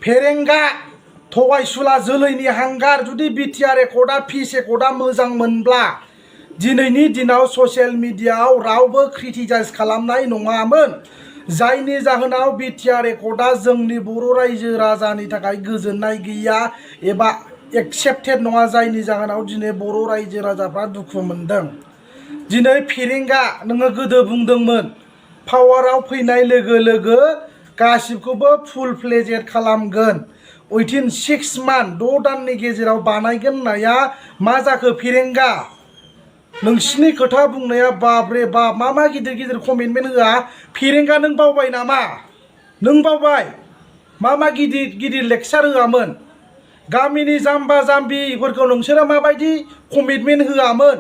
फेरेंगा थगायसुला जोलैनि हांगार जुदि बिटिआर एकर्डआ पिस एकर्डआ मोजां मोनब्ला दिनैनि दिनाव ससियेल मिडियाआव रावबो क्रिटिसाइज खालामनाय नङामोन। जायनि जाहोनाव बिटिआर एकर्डआ जोंनि बर' रायजो राजानि थाखाय गोजोननाय गैया एबा एक्सेप्टेड नङा। जायनि जाहोनाव दिनै बर' रायजो राजाफ्रा दुखु मोनदों। दिनै फेरेंगा नोङो गोदो बुंदोंमोन पावाराव फैनाय लोगो लोगो गासिबखौबो फुल फ्लेजेड खालामगोन उइथिन 6 मान्थ 6 दाननि गेजेराव बानायगोन होननाया मा जाखो फेरेंगा? नोंसिनि खोथा बुंनाया बाबरे बाब मा गिदिर गिदिर कमिटमेन्ट होआ फेरेंगा। नों बावबाय नामा? नों बावबाय मा गिदिर गिदिर लेक्सार होआमोन? गामिनि जाम्बा जाम्बिफोरखौ नोंसोरो माबायदि कमिटमेन्ट होआमोन?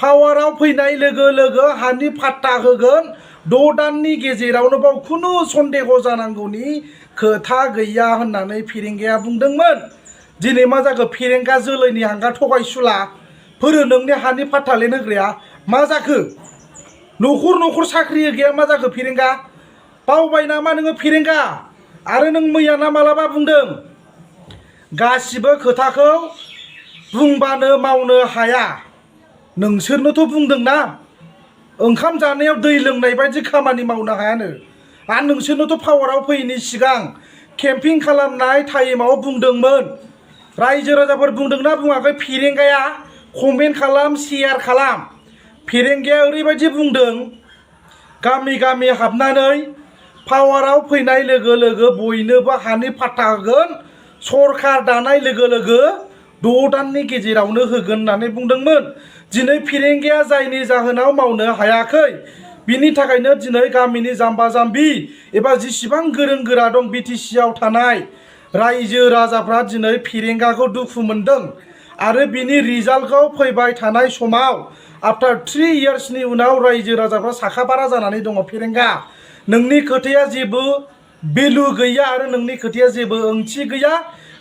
पावाराव फैनाय लोगो लोगो हानि फाट्टा होगोन 6 दाननि गेजेरावनो बाव खुनु सन्देह जानांगौनि खोथा गैया होननानै फेरेंगाया बुंदोंमोन। दिनै मा जाखो फेरेंगा जोलैनि हांगार थगायसुला फोरो नोंनि हानि फाट्टा लेन होग्राया मा जाखो? न'खर न'खर साख्रि गैया मा जाखो फेरेंगा? बावबाय नामा नोङो फेरेंगा? आरो नों मैया ना मालाबा बुंदों गासिबो खोथाखौ बुंबानो मावनो हाया। नोंसोरनोथ' बुंदोंना ओंखाम जानायाव दै लोंनाय बायदि खामानि मावनो हायानो। आरो नोंसोरनोथ' पावाराव फैयैनि सिगां केम्पिं खालामनाय टाइमाव बुंदोंमोन। रायजो राजाफोर बुंदोंना बुङाखै? फेरेंगाया कमेन्ट खालाम शेयार खालाम। फेरेंगाया ओरैबायदि बुंदों गामि गामि हाबनानै पावाराव फैनाय लोगो लोगो बयनोबो हानि फाट्टा होगोन सरकार दानाय लोगो लोगो 6 दाननि गेजेरावनो होगोन होननानै बुंदोंमोन। दिनै फेरेंगाया जायनि जाहोनाव मावनो हायाखै बिनि थाखायनो दिनै गामिनि जाम्बा जाम्बि एबा जेसेबां गोरों गोरा दं बिटिसिआव थानाय रायजो राजाफ्रा दिनै फेरेंगाखौ दुखु मोनदों। आरो बिनि रिजाल्टखौ फैबाय थानाय समाव आफ्टार 3 इयार्सनि उनाव रायजो राजाफ्रा साखाबारा जानानै दङ। फेरेंगा नोंनि खोथाया जेबो भेलु गैया आरो नोंनि खोथाया जेबो ओंथि गैया।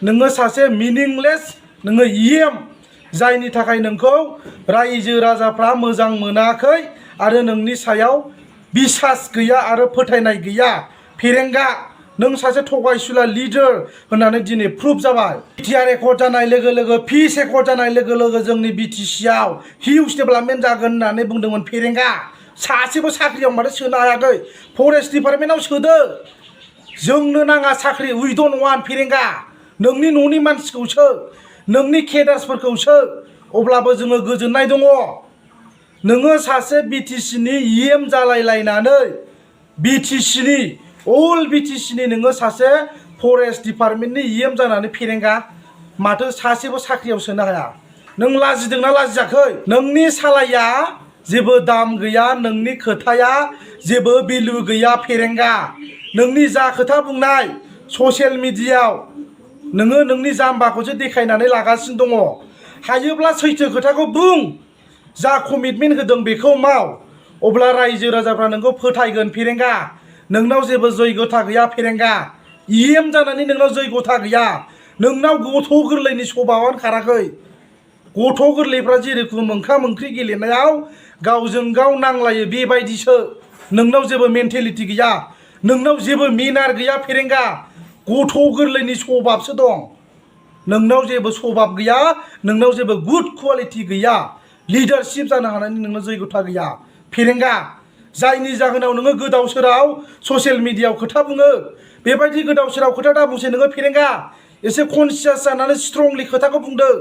नोङो सासे मिनिंलेस नोङो इएम जायनि थाखाय नोंखौ रायजो राजाफ्रा मोजां मोनाखै आरो नोंनि सायाव बिसास गैया आरो फोथायनाय गैया। फेरेंगा नों सासे थगायसुला लिडार होननानै दिनै प्रुफ जाबाय। बिटिआर एकर्ड जानाय लोगो लोगो पिस एकर्ड जानाय लोगो लोगो जोंनि बिटिसिआव हिउज डेभेलपमेन्ट जागोन होननानै बुंदोंमोन फेरेंगा। सासेबो साख्रियाव माथो सोनो हायाखै? फरेस्ट डिपार्टमेन्टआव सोदो। जोंनो नाङा साख्रि उइ डन्ट वान्ट फेरेंगा। नोंनि न'नि मानसिखौ सो नोंनि केडार्सफोरखौ सो अब्लाबो जोङो गोजोननाय दङ। नोङो सासे बिटिसिनि इएम जालायलायनानै बिटिसिनि अल बिटिसिनि नोङो सासे फरेस्ट डिपार्टमेन्टनि इएम जानानै फेरेंगा माथो सासेबो साख्रियाव सोनो हाया? नों लाजिदोंना लाजियाखै? नोंनि सालाया जेबो दाम गैया। नोंनि खोथाया जेबो भेलु गैया फेरेंगा। नोंनि जा खोथा बुंनाय ससियेल मिडियाआव नोङो नोंनि जाम्बाखौसो देखायनानै लागासिनो दङ। हायोब्ला सैथो खोथाखौ बुं। जा कमिटमेन्ट होदों बेखौ माव अब्ला रायजो राजाफ्रा नोंखौ फोथायगोन फेरेंगा। नोंनाव जेबो जयगथा गैया फेरेंगा। इएम जानानै नोंनाव जयगथा गैया। नोंनाव गथ' गोरलैनि सभाबानो खाराखै। गथ' गोरलैफ्रा जेरोखोम ओंखाम ओंख्रि गेलेनायाव गावजों गाव नांलायो बेबायदिसो। नोंनाव जेबो मेन्टेलिटि गैया। नोंनाव जेबो मेनार गैया फेरेंगा। गथ' गोरलैनि सभाबसो दं। नोंनाव जेबो सभाब गैया। नोंनाव जेबो गुड क्वालिटि गैया। लिडारशिप जानो हानायनि नोंनाव जयगथा गैया फेरेंगा। जायनि जाहोनाव नोङो गोदाव सोराव ससियेल मिडियाआव खोथा बुङो। बेबायदि गोदाव सोराव खोथा दा बुंसै नोङो फेरेंगा। एसे कनसियास जानानै स्ट्रंलि खोथाखौ बुंदो।